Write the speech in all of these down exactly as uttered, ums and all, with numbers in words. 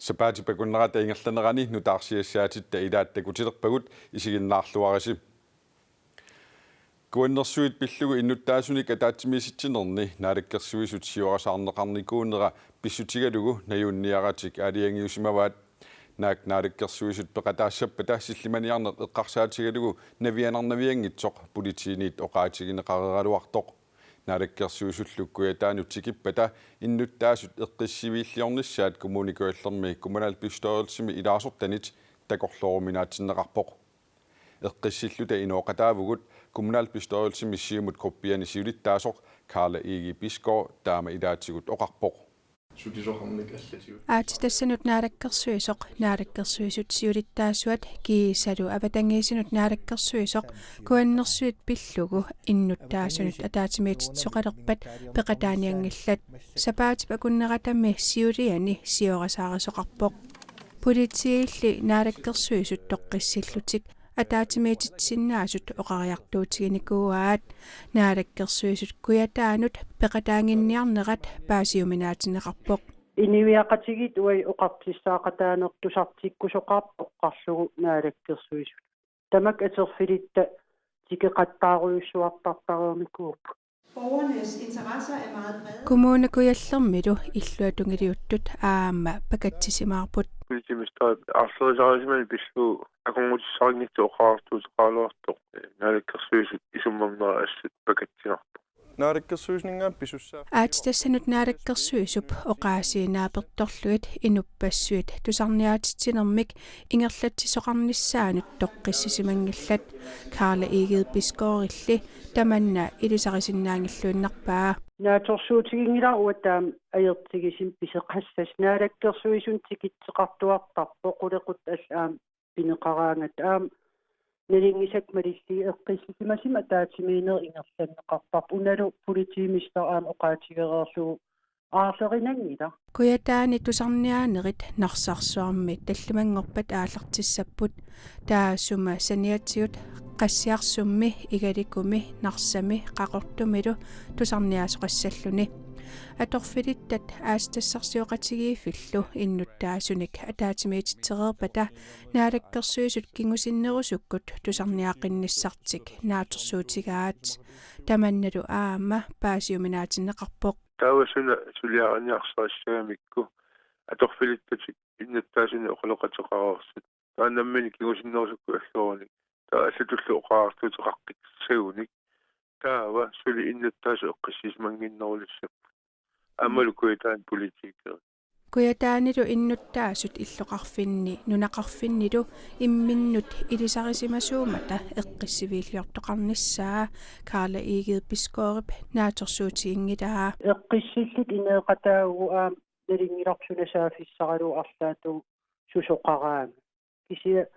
Sapaatip akunnerata ingerlanerani nutaarsiassaatitta ilaat takutilerpagut, isiginnaarluarisi. Kuannersuit pillugu innuttaasunik ataatsimiisitsinerni Naalakkersuisut siorasaarneqarnikuunera pissutigalugu najunniaratik aalajangiusimavaat. Naak Naalakkersuisut peqataassappata sillimaniarneq eqqarsaatigalugu navianarnavianngitsoq politiinit oqaatigineqareeraluartoq. Naalakkersuisullu Kujataanut tikippata innuttaasut eqqissiviilliornissaat Kommune Kujallermi kommunalbestyrelsimi ilaasortanit takorlooruminaatsinneqarpoq. Eqqissilluta inooqataavugut kommunalbestyrelsimi Siumut gruppiani siulittaasoq Karla Egede Bisgaard taama ilaatigut oqarpoq. Sutisoqarnik allatigut. Aatsitassanut naalakkersuisoq, naalakkersuisut siulittaasuat kiisalu avatangiisinut naalakkersuisoq kuannersuit pillugu innuttaasunut ataatsimiititsisoqalerpat peqataanianngillat. Sapaatip akunneratami siuliani siorasaarisoqarpoq. Politiilli naalakkersuisut toqqissillutik ataatsimiititsinnaasut oqariartuutiginikuuaat. Naalakkersuisut Kujataanut peqataannginniarnerat paasiuminaatinneqarpoq. Inuiaqatigiit uagut oqartussaaqataaneq tusartikkusoqarpoq oqarlugu naalakkersuisut. Tamakku atorfilitta tikeqattaarujussuartartareernikuupput. Borgernes interesser er meget brede. Kommune Kujallermilu illuatungiliuttut aamma pakatsisimaarput. Politimesterip aarlerisaarisimaneq pillugu akornutissarinngitsoq oqariartuuteqaraluartoq, eh, naalakkersuisut isummernerat assut pakatsinarpoq. Naalakkersuisuninngaanniit pisussaa. Aatsitassanut naalakkersuisup oqaasii naapertorlugit inuppassuit tusarniaatitsinermik ingerlatsisoqarnissaanut toqqissisimanngillat. Karla Egede Bisgaardilli tamanna ilisarisinnaanngilluinnarpaa. Naatsorsuutiginngilara uanga taama ajortigisumik pisoqassasut naalakkersuisunut tikitseqartuartarpoq qulequttat allat aamma pineqaraangata aamma nalunngisakka malillugit eqqissisimasumik ataatsimiinnerit ingerlanneqartarput unalu politimester aamma oqaatigereerlugu aarlerinanngilaq. Kujataani tusarniaanerit Narsarsuarmi tallimanngorpat aallartissapput. Taassuma saniatigut Qassiarsummi, Igalikumi, Narsami, Qaqortumilu tusarniaasoqassalluni. Atorfilittat aatsitassarsioqatigiiffillu innuttaasunik ataatsimiititsereerpata naalakkersuisut kingusinnerusukkut tusarniaaqinnissartik naatsorsuutigaat. Tamannalu aamma paasiuminaatinneqarpoq. Taava suna suliariniarsarissagamikku atorfilittatik innuttaasunik oqaloqateqareersut. Taanna nammineq kingusinnerusukkut allorunik. Taava allatullu oqariartuuteqaqqissagunik. Taava suli innuttaasut eqqissisimannginnerulissapput. Aammalu Kujataani politikerit. Kujataanilu innuttaasut illoqarfinni nunaqarfinnilu imminnut ilisarisimasuummata eqqissiviilliortoqarnissaa Karla Egede Bisgaardip naatsorsuutiginngilaa. Eqqissilluta ineeqataavugut aamma nalunngilarput suna saaffissaralugu arlaatigut susoqaraangat. Kisianni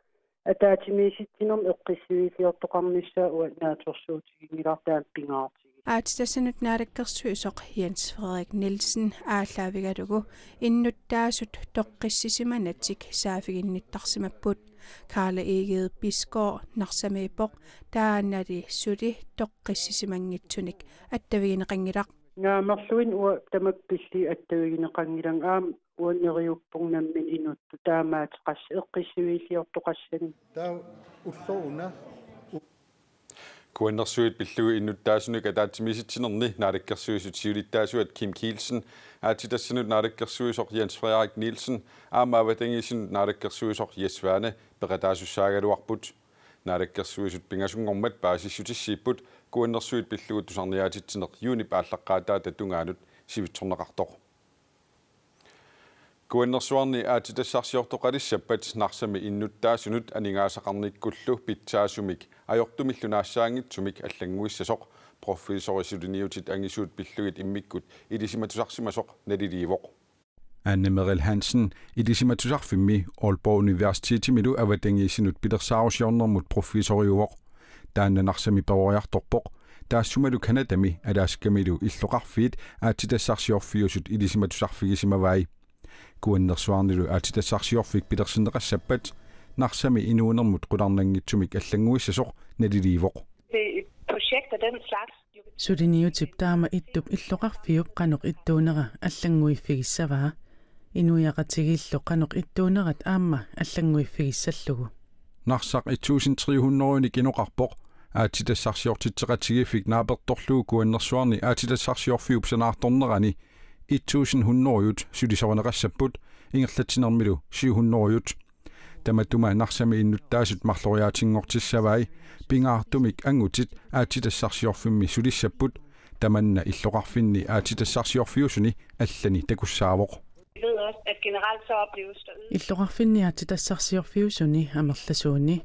ataatsimiisitsinermik eqqissiviilliortoqarnissaa uanga naatsorsuutiginngilara taama pingaartigisoq. Aatsitassanut naalakkersuisoq Jens Frederik Nielsen aallaavigalugu innuttaasut toqqissisimanatik saaffiginnittarsimapput. Karla Egede Bisgaard Narsamiippoq, taannali suli toqqissisimanngitsunik attavigineqanngilaq. Naammalluin uanga tamakku pillugit attavigineqanngilanga aamma uanga neriuppunga nammineq inuttut taamaateqassaaq eqqissiviilliortoqassannik. Taava ulloq una. Kuannersuit pillugu innuttaasunik ataatsimiisitsinerni naalakkersuisut siulittaasuat Kim Kielsen, aatsitassanut naalakkersuisoq Jens Frederik Nielsen aamma avatangiisinut naalakkersuisoq Jess Svane peqataasussaagaluarput. Naalakkersuisut pingasunngormat paasissutissiipput kuannersuit pillugu tusarniaatitsineq juunip aallaqqaataata tungaanut sivitsorneqartoq. Kuannersuarni aatsitassarsiortoqalissappat Narsami innuttaasunut aningaasaqarnikkullu pitsaasumik ajortumillu naassaanngitsumik allannguissasoq professori suliniutit angisuut pillugit immikkut ilisimatusarsimasoq naliliivoq. Anne Merrild Hansen, Ilisimatusarfimmi Aalborg Universitetimilu avatangiisinut pilersaarusiornermut professoriuvoq. Taanna Narsami peroriartorpoq. Taassumalu Canadami Alaskamilu illoqarfiit aatsitassarsiorfiusut ilisimatusarfigisimavai. Kuannersuarnilu aatsitassarsiorfik pilersinneqassappat Narsami inuunermut qularnanngitsumik allannguissasoq naliliivoq. Ved et projekt af den slags. Suliniutip taama ittup illoqarfiup qanoq ittuunera allannguiffigissavaa. Inuiaqatigiillu qanoq ittuunerat aamma allannguiffigissallugu. Narsaq et tusind tre hundrede-nik inoqarpoq, aatsitassarsiortitseqatigiiffik naapertorlugu Kuannersuarni aatsitassarsiorfiup sanaartornerani et tusind hundrede-t sulisorineqassapput, ingerlatsinermilu syv hundrede-t. Tamatuma Narsami innuttaasut marloriaatinngortissavai, pingaartumik angutit aatsitassarsiorfimmi sulissapput, tamanna illoqarfinni aatsitassarsiorfiusuni allani takussaavoq. Ved også, at generelt så opleves der øget Illoqarfinni aatsitassarsiorfiusuni amerlasuuni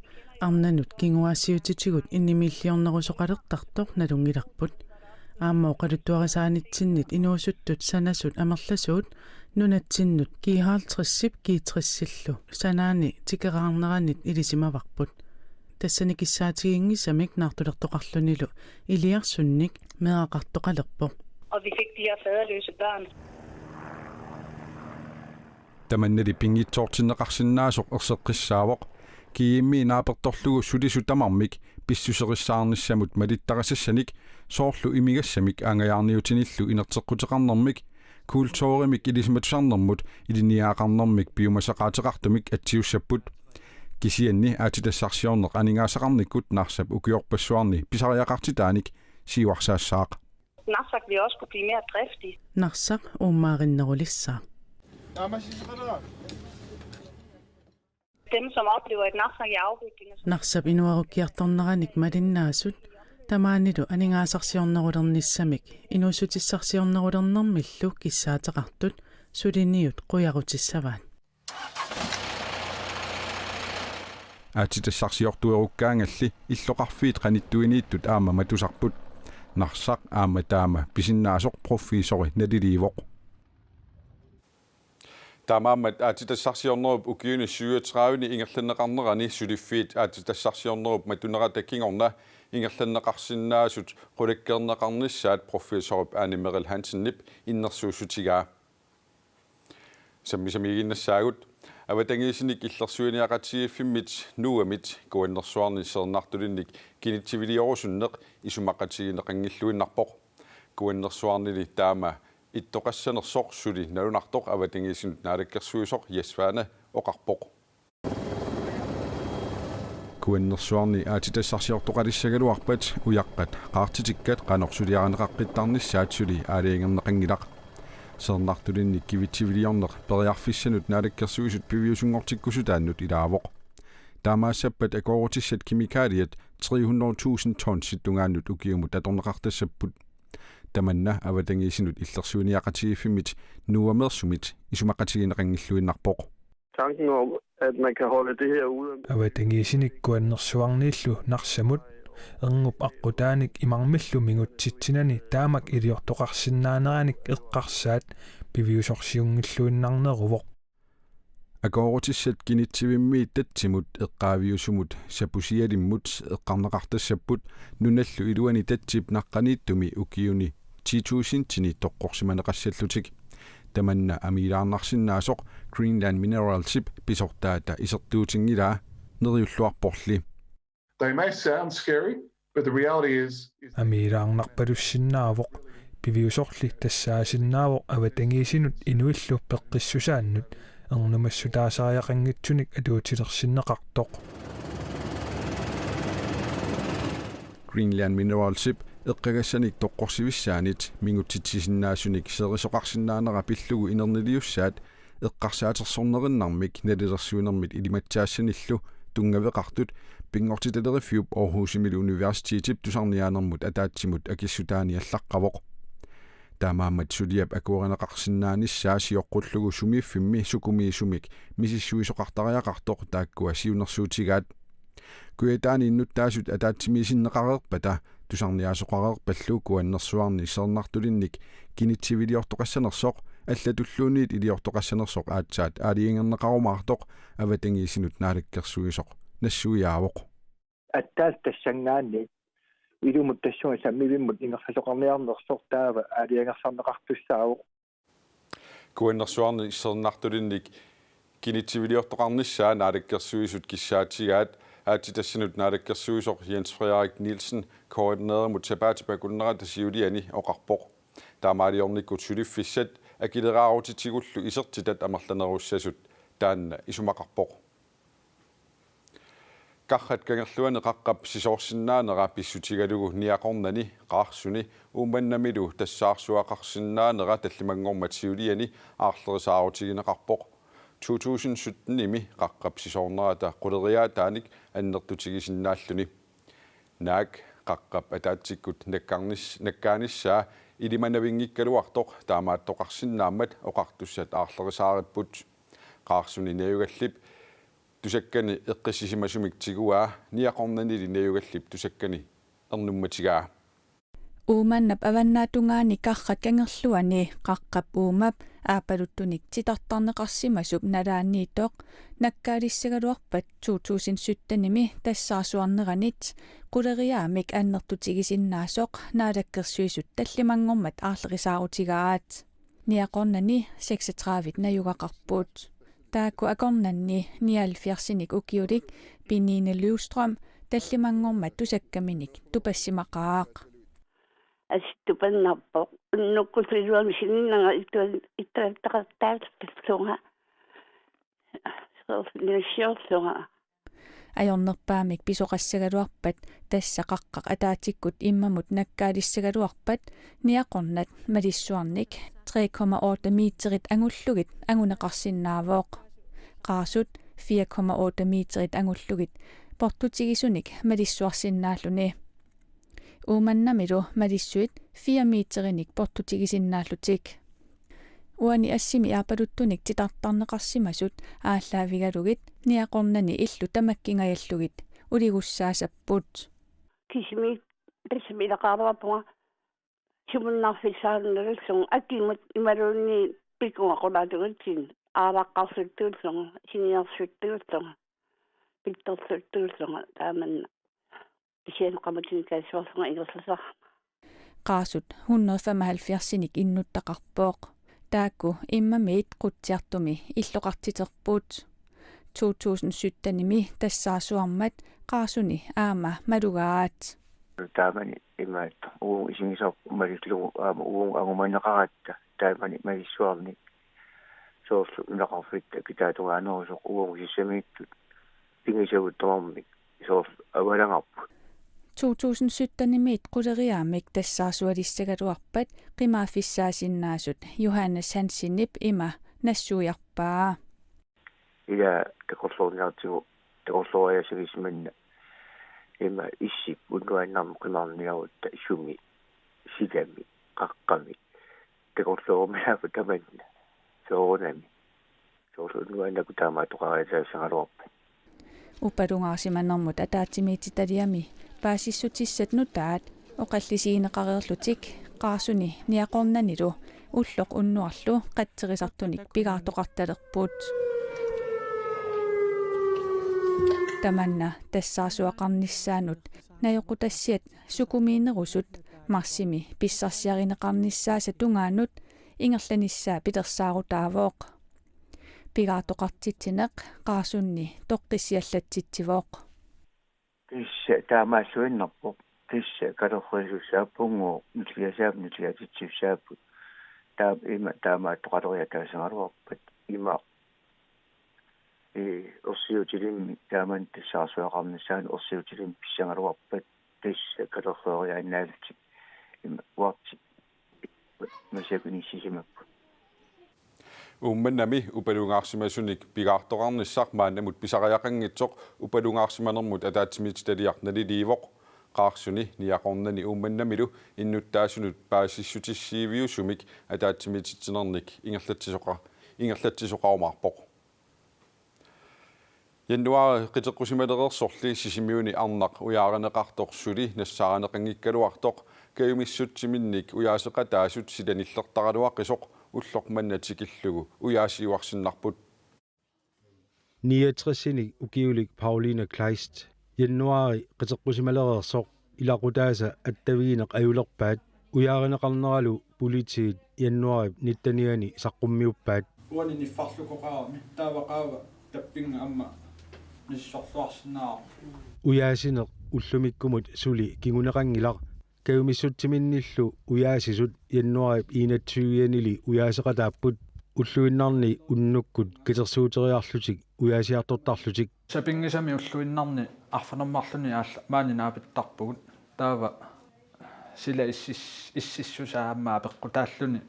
arnanut kinguaassiuutitigut innimiilliornerusoqalertartoq nalunngilarput. Aamma oqaluttuarisaanitsinnit inuusuttut sanasut amerlasuut nunatsinnut G halvtredsip G tres-illu sanaani tikeraarneranit ilisimavarput. Tassani kissaatiginngisamik naartulertoqarlunilu iliarsunnik meeraqartoqalerpoq. Og vi fik de her faderløse børn. Tamannali pinngitsoortinneqarsinnaasoq erseqqissaavoq. G M-i naapertorlugu sulisut tamarmik pissuserissaarnissamut malittarisassanik, soorlu imigassamik angajaarniutinillu inerteqquteqarnermik, kulturimik ilisimatusarnermut ilinniagaqarnermik piumasaqaateqartumik atsiussapput. Kisianni aatsitassarsiorneq aningaasaqarnikkut Narsap ukiorpassuarni pisariaqartitaanik siuarsaassaaq. Narsaq vil også kunne blive mere driftig. Narsaq uummaarinnerulissaaq. Dem, som oplever et Narsaq i afvikling, Narsap inuerukkiartorneranik malinnaasut tamaanilu aningaasarsiornerulernissamik inuussutissarsiornerulernermillu kissaateqartut suliniut qujarutissavaat. Aatsitassarsiortuerukkaangalli illoqarfiit qanittuiniittut aamma matusarput. Narsaq aamma taama pisinnaasoq professori naliliivoq. Taamaammat aatsitassarsiornerup ukiuni syvogtredive-ni ingerlanneqarnerani suliffiit aatsitassarsiornerup matunerata kingorna ingerlanneqarsinnaasut qulakkeerneqarnissaat professorip Ane Merrild Hansenip innersuussutigaa. Sammisamiiginnassaagut. Avatangiisinik illersuiniaqatigiiffimmit Nuummit Kuannersuarni seernartulinnik kinitsiviliorusunneq isumaqatigineqanngilluinnarpoq. Kuannersuarnili taama ittoqassanersoq suli nalunartoq avatangiisinut naalakkersuisoq Jess Svane oqarpoq. Kuannersuarni aatsitassarsiortoqalissagaluarpat ujaqqat qaartitikkat qanoq suliarineqaqqittarnissaat suli aalajangerneqanngilaq. Seernartulinnik kivitsiviliorneq periarfissanut naalakkersuisut piviusunngortikkusutaannut ilaavoq. Taamaassappat akuerutissat kemikaliat tre hundrede tusind tonsit tungaannut ukiumut atorneqartassapput. Tamanna avatangiisinut illersuiniaqatigiiffimmit Nuummeersumit isumaqatigineqanngilluinnarpoq. Tanken om, at man kan holde det her ude. Avatangiisinik Kuannersuarniillu Narsamut erngup aqqutaanik imarmillu mingutsitsinani taamak iliortoqarsinnaaneranik eqqarsaat piviusorsiunngilluinnarneruvoq. Akuerutissat kinitsivimmiit tatsimut eqqaaviusumut Sapusialimmut eqqarneqartassapput nunallu iluani tatsip naqqaniittumi ukiuni ti tusindini toqqorsimaneqassallutik. Tamanna amiilaarnarsinnaasoq Greenland Mineralsip pisortaata isertuutinngilaa, neriulluarporli. They may sound scary, but the reality is, is Amiilaarnarpalussinnaavoq, piviusorli tassaasinnaavoq avatangiisinut inuillu peqqissusaannut ernumassutaasariaqanngitsunik atuutilersinneqartoq. Greenland Mineralsip eqqagassanik toqqorsivissaanit mingutsitsisinnaasunik seerisoqarsinnaanera pillugu inerniliussaat eqqarsaatersornerinnarmik nalilersuinermit ilimatsaassanillu tunngaveqartut Pinngortitaleriffiup Aarhusimilu universitetip tusarniaanermut ataatsimut akissutaani allaqqavoq. Taamaammat suliap akuerineqarsinnaanissaa sioqqullugu sumiiffimmi sukumiisumik misissuisoqartariaqartoq taakkua siunnersuutigaat. Kujataani innuttaasut ataatsimiisinneqareerpata tusarniaasoqareerpallu Kuannersuarni seernartulinnik kinitsiviliortoqassanersoq allatulluunniit iliortoqassanersoq aatsaat aalajangerneqarumaartoq avatangiisinut naalakkersuisoq nassuiaavoq. Aatsaat tassanngaanniit ilumut tassunga sammivimmut ingerlasoqarniarnersoq taava aalajangersarneqartussaavoq. Kuannersuarni seernartulinnik kinitsiviliortoqarnissaa naalakkersuisut kissaatigaat aatsitassanut naalakkersuisoq Jens Frederik Nielsen K N R-imut sapaatip akunnerata siuliani oqarpoq. Taamaaliornikkut suliffissat Akileraarutitigullu isertitat amerlanerussasut taanna isumaqarpoq. Qarrat Kangerluani qaqqap sisoorsinnaanera pissutigalugu Niaqornani, Qaarsuni Uummannamilu tassaarsuaqarsinnaanera tallimanngormat siuliani aarlerisaarutigineqarpoq. To tusind syttenimi qaqqap sisoornerata quleriaataanik annertutigisinnaalluni. Naak qaqqap ataatsikkut nakkarnis-, nakkaanissaa ilimanavinngikkaluartoq taamaattoqarsinnaammat oqartussat aarlerisaaripput. Qaarsuni najugallip tusakkani eqqissisimasumik tiguaa Niaqornanili najugallip tusakkani ernummatigaa. Uummannap avannaata tungaani Qarrat Kangerluani qaqqap uummap aappaluttunik titartarneqarsimasup nalaaniittoq nakkaalissagaluarpat to tusind syttenimi tassaarsuarneranit quleriaamik annertutigisinnaasoq Naalakkersuisut tallimanngormat aarlerisaarutigaat. Niaqornani seksogtredive najugaqarput. Taakku akornanni nioghalvfjerdsinik ukiulik Pernille Løvstrøm tallimanngormat tusakkaminik tupassimaqaaq. Assut tupannarpoq. Unnukkusiluami sininnanga ittual-, ittuattaqattaartarlunga. Soorlusiorlunga. Ajornerpaamik pisoqassagaluarpat tassa qaqqaq ataatsikkut immamut nakkaalissagaluarpat Niaqornat malissuarnik tre komma otte meterit angullugit anguneqarsinnaavoq. Qaarsut fire komma otte meterit angullugit portutigisunik malissuarsinnaalluni. Uummannamilu malissuit fire meterinik portutigisinnaallutik. Uani assimi aappaluttunik titartarneqarsimasut aallaavigalugit Niaqornani illut tamakkingajallugit uligussaassapput. Kisimi tassami ilaqaruapunga sumunnarfissaarnerullunga akimut imaluunniit pikunga qulaatugatsin aaraqqarsuttuullunga, siniarsuttuullunga, pittorsuttuullunga taamanna. Kisianni qamutinikaasuarlunga ingerlasarama. Qaarsut hundrede femoghalvfjerdsinik innuttaqarpoq. Taakku immamiit Qutsiartumi illoqartiterput. To tusind syttenimi tassaarsuarmat Qaarsuni aamma malugaat. Taamani imaattoq uagut isigisarput malillugu aamma uagut angumaneqaratta taamani malissuarnik soorlu nunaqarfitta akitaatungaannerusoq uagut sissamiittut pigisagut tamarmik soorlu avalagarput. To tusind syttenimiit quleriaamik tassaarsualissagaluarpat qimaaffissaasinnaasut Johannes Hansenip ima nassuiarpaa. Ila takorloorniartigu takorlooriassagisimanna ima issip unnuaannarmi qimarniarutta sumi, silami, qaqqami takorlooruminaapput tamanna soorunami. Soorlu unnuaannakkut taamaattoqariataassagaluarpat. Upalungaarsimanermut ataatsimiititaliami paasissutissat nutaat oqallisigineqareerlutik Qaarsuni Niaqornanilu ulloq unnuarlu qatserisartunik pigaartoqartalerput. Tamanna tassaarsuaqarnissaanut najoqqutassiat sukumiinerusut marsimi pissarsiarineqarnissaasa tungaanut ingerlanissaa pilersaarutaavoq. Pigaartoqartitsineq Qaarsunni toqqissiallatsitsivoq. Tassa taamaalluinnarpoq. Tassa kalerriisussaapput, nutiliasaapput, nutiliatitsissaapput. Taam-, ima taamaattoqaleriataassagaluarpat ima, ee, ersiutilimmik taamani tassaarsuaqarnissaanut ersiutilimmik pissagaluarpat tassa kalerrioriaannaallutik ima uartik massakkut inissisimapput. Uummannami upalungaarsimasunik pigaartoqarnissaq maannamut pisariaqanngitsoq upalungaarsimanermut ataatsimiititaliaq naliliivoq. Qaarsuni Niaqornani Uummannamilu innuttaasunut paasissutissiiviusumik ataatsimiititsinernik ingerlatsisoqa-, ingerlatsisoqarumaarpoq. Januaari qiteqqusimalereersorli Sisimiuni arnaq ujaarineqartoq suli nassaarineqanngikkaluartoq kajumissutsiminnik ujaaseqataasut sila nillertaraluaqisoq ulloq manna tikillugu ujaasiuarsinnarput. Niogtresinik ukiulik Pauline Kleist januaari qiteqqusimalereersoq ilaqutaasa attavigineq ajulerpaat ujaarineqarneralu politiit januaarip nittenianni saqqummiuppaat. Uani niffarlukoqarami taava qaava tappinnga aamma nassorluarsinnaavoq. Ujaasineq ullumikkumut suli kinguneqanngilaq. Kajumissutsiminnillu ujaasisut januaarip enogtyve-anili ujaaseqataapput, ulluinnarni unnukkut katersuuteriarlutik ujaasiartortarlutik. Sapinngisamik ulluinnarni arfineq-marlunnik aalla maani naapittarpugut. Taava sila issis-, ississusaa aamma apeqqutaalluni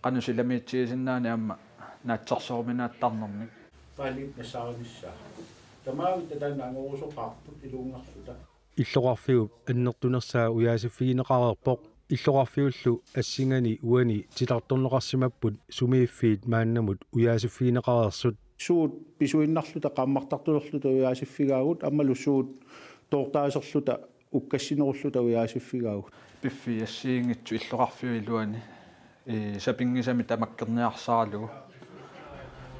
qanoq silamiitsigisinnaaneq aamma naatsorsuuminaattarnermik. Paaliip nassaarinissaa. Tamavitta taanna angorusoqaarput iluunngarluta. Illoqarfiup annertunersaa ujaasiffigineqareerpoq. Illoqarfiullu assingani uani titartorneqarsimapput sumiiffiit maannamut ujaasiffigineqareersut. Suut pisuinnarluta qaammartartulerluta ujaasiffigaagut, aammalu suut toortaaserluta ukkassinerulluta ujaasiffigaagut. Piffissap assigiinngitsut illoqarfiup iluani, ee, sapinngisamik tamakkerniarsaralugu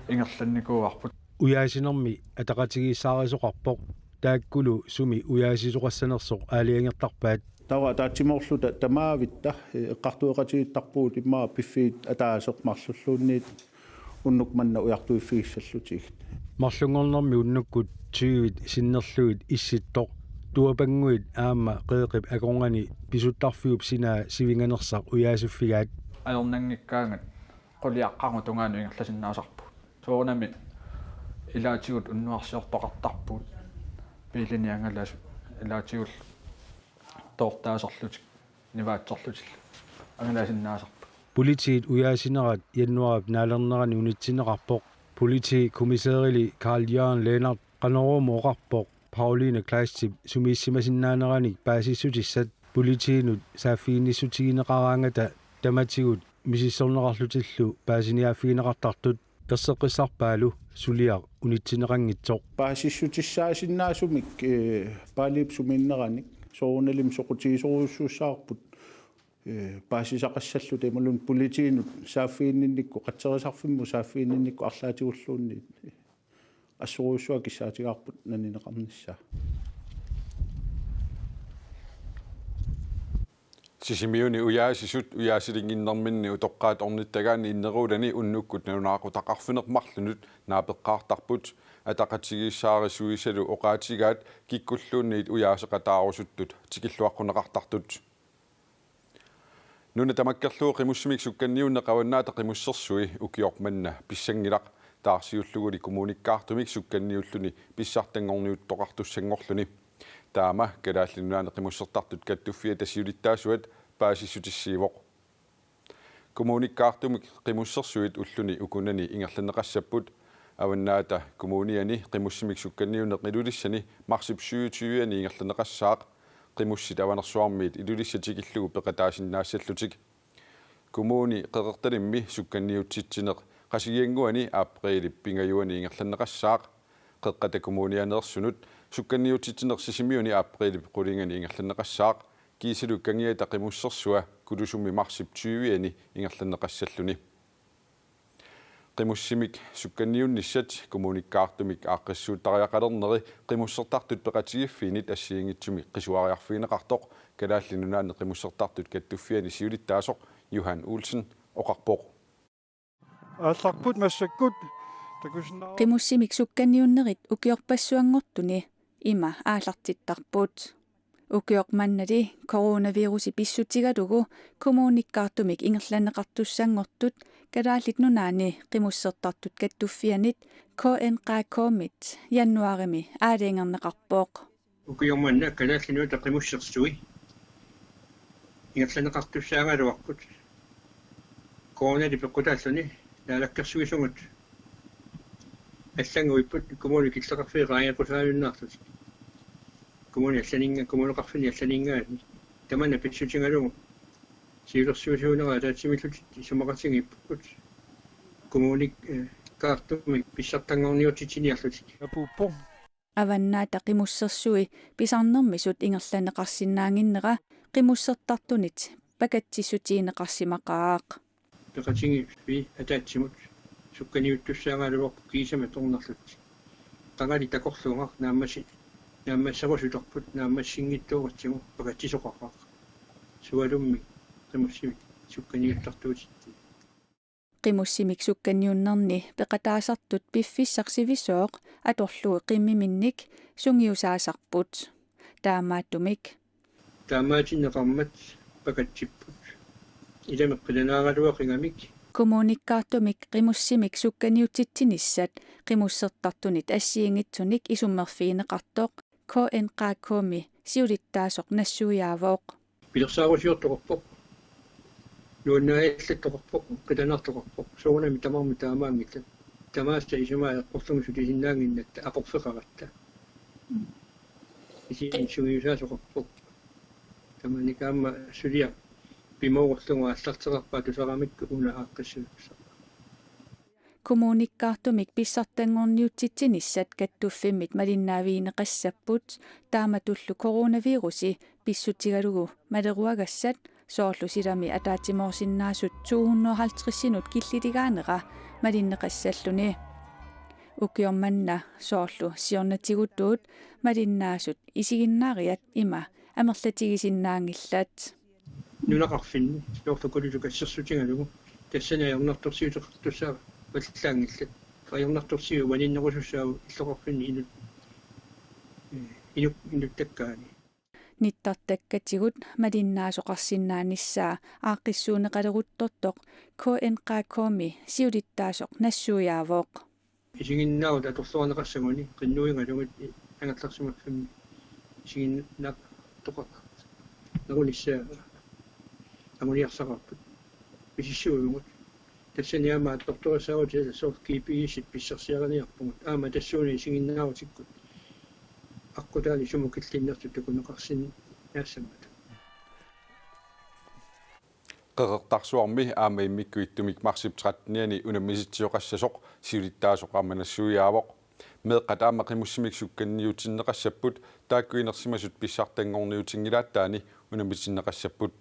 ingerlannikuuarput. Ujaasinermi ataqatigiissaarisoqarpoq, taakkulu sumi ujaasisoqassanersoq aalajangertarpaat. Taava ataatsimoorluta tamavitta, ee, eqqartueqatigiittarpugut immaqa piffiit ataaseq marlulluunniit unnuk manna ujartuiffigissallutigit. Marlunngornermi unnukkut tyvit sinnerlugit issittoq, tuapannguit aamma qeeqqip akornanni pisuttarfiup sinaa sivinganersaq ujaasiffigaat. Ajornanngikkaangat quliaqqarnut tungaanut ingerlasinnaasarpugut. Soorunami ilaatigut unnuarsiortoqartarpugut. Biilinik angalasut ilaatigullu toortaaserlutik nivaatsorlutillu angalasinnaasarput. Politiit ujaasinerat januaarip naalernerani unitsinneqarpoq. Politikommissærili Carl Jørgen Lennert Qanoruumut oqarpoq Pauline Kleistip sumiissimasinnaaneranik paasissutissat politiinut saaffiginnissutigineqaraangata tamatigut misissorneqarlutillu paasiniaaffigineqartartut. Erseqqissarpaalu suliaq unitsinneqanngitsoq. Paasissutissaasinnaasumik, ee, Paaliip sumiinneranik soorunalimi soqutigisorujussuussavarput, ee, paasisaqassalluta imaluunniit politiinut saaffiginninnikkut, qatserisarfimmut saaffiginninnikkut arlaatigulluunniit, ee, assorujussuaq kissaatigaarput nanineqarnissaa. Sisimiuni ujaasisut ujaasilinnginnerminni utoqqaat ornittagaanni inneruulani unnukkut nalunaaqutaq arfineq-marlunut naapeqqaartarput, ataqatigiissaarisuisalu oqaatigaat kikkulluunniit ujaaseqataarusuttut tikilluaqquneqartartut. Nuna tamakkerlugu qimussimik sukkanniunneq Avannaata Qimussersui ukioq manna pissanngilaq, taarsiulluguli kommunikkaartumik sukkanniulluni pissartanngorniuttoqartussanngorluni. Taama Kalaallit Nunaanni Qimussertartut Kattuffiata siulittaasuat paasissutissiivoq. Kommunikkaartumik Qimussersuit ulluni ukunani ingerlanneqassapput. Avannaata Kommuniani qimussimik sukkanniunneq Ilulissani marsip syvogtyve-ani ingerlanneqassaaq. Qimussit Avanersuarmiit Ilulissat tikillugu peqataasinnaassallutik. Kommuni Qeqertalimmi sukkanniutsitsineq Qasigiannguani aprilip pingajuani ingerlanneqassaaq. Qeqqata Kommunianeersunut sukkanniutsitsineq Sisimiuni aprilip qulingani ingerlanneqassaaq. Kiisalu Kangiata Qimussersua Kulusummi marsip tyve-ani ingerlanneqassalluni. Qimussimik sukkanniunnissat kommunikkaartumik aaqqissuuttariaqalerneri qimussertartut peqatigiiffiinnit assigiinngitsumik qisuariarfigineqartoq Kalaallit Nunaanni Qimussertartut Kattuffianni siulittaasoq Johan Olsen oqarpoq. Aallarput massakkut takusinnaa- Qimussimik sukkanniunnerit ukiorpassuanngortuni ima aallartittarput. Ukioq mannali coronavirusi pissutigalugu kommunikkaartumik ingerlanneqartussanngortut Kalaallit Nunaanni Qimussertartut Kattuffiannit K N Q K-mit januaarimi aalajangerneqarpoq. Ukioq manna Kalaallit Nunaata Qimussersui ingerlanneqartussaagaluarput. Coronali peqqutaalluni naalakkersuisunut allannguipput kommuni killeqarfii qaangeqqusaajunnaarlutik. Kommuni allaninnga-, kommuneqarfinni allaninngaanniit. Tamanna pissutigalugu siulersuisuunera ataatsimiillutik isumaqatigiipput. Kommuni, eh, kaartumik pissartanngorniutitsiniarlutik. Apuuppoq. Avannaata Qimussersui pisarnermisut ingerlanneqarsinnaannginnera qimussertartunit pakatsissutigineqarsimaqaaq. Peqatigiiffiit ataatsimut sukkanniuttussaagaluarput kiisami atornerlutik. Qangali takorluugaq naammassi-, naammasserusulerput naammassinngitsoorutsigit pakatsisoqaqaaq. Sualummik qimussimik sukkanniuttartuutit. Qimussimik sukkanniunnerni peqataasartut piffissaq sivisooq atorlugu qimmiminnik sungiusaasarput. Taamaattumik Taamaatinneqarmat pakatsipput. Ilami qilanaaraluaqigamik. Kommunikkaartumik qimussimik sukkaniutitsinissat qimussertartunit assigiinngitsunik isummerfigineqartoq K N Q K-mi siulittaasoq nassuiaavoq. Pilersaarusiortoqarpoq. Nuannariallattoqarpoq, qilanartoqarpoq. Soorunami tamarmik taamaanngillat. Tamaasa isumaa eqqortumik sutisinnaannginnatta aqorfeqaratta. Isian sugiusaasoqarpoq. Tamanikaamma suliaq pimoorullugu aallarteqarpaa tusaramikku una aaqqissuussaq. Kommunikkaartumik pissartanngorniutsitsinissat kattuffimmit malinnaavigineqassapput taamatullu coronavirusi pissutigalugu maleruagassat soorlu silami ataatsimoorsinnaasut to hundrede og halvtredsinut killiligaanera malinneqassalluni. Ukioq manna soorlu siornatigut malinnaasut isiginnaariat ima amerlatigisinnaanngillat. Nunaqarfinni soorlu kulutukassersutigalugu tassani ajornartorsiuteqartussaavallaanngillat. Ajornartorsiut uaniinnerusussaapput illoqarfinni inut-, eh, inuk-, inuttakkaani. Nittartakkatigut malinnaasoqarsinnaanissaa aaqqissuunneqaleruttortoq K N Q K-mi siulittaasoq nassuiaavoq. Isiginnaartut atorluarneqassaguni qinnuigalugit angerlarsimaffimmi isiginnaartoqa-, nerunissaa anguniarsaqarput. Misissuivugut. Tassani aamma atortorissaagut soorlu G P S-it pissarsiariniarpugut. Aamma tassuuna isiginnaarutikkut aqqutaani sumut killinnersut takuneqarsinnaassammata. Qeqertarsuarmi aamma immikkut ittumik marsip trettenianni unammisitsisoqassasoq siulittaasoq aamma nassuiaavoq. Meeqqat aamma qimussimik sukkaniutinneqassapput taakku inersimasut pissartanngorniutinngilaat taanna unammitinneqassapput.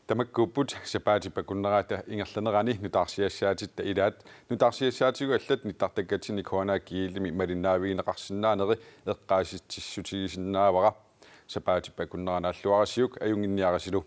Tamakkuupput sapaatip akunnerata ingerlanerani nutaarsiassaatitta ilaat. Nutaarsiassaatigut allat nittartakkatsinni K N A G L-imi malinnaavigineqarsinnaaneri eqqaasitsissutigisinnaavara. Sapaatip akunnera naalluarisiuk ajunnginniarisilu.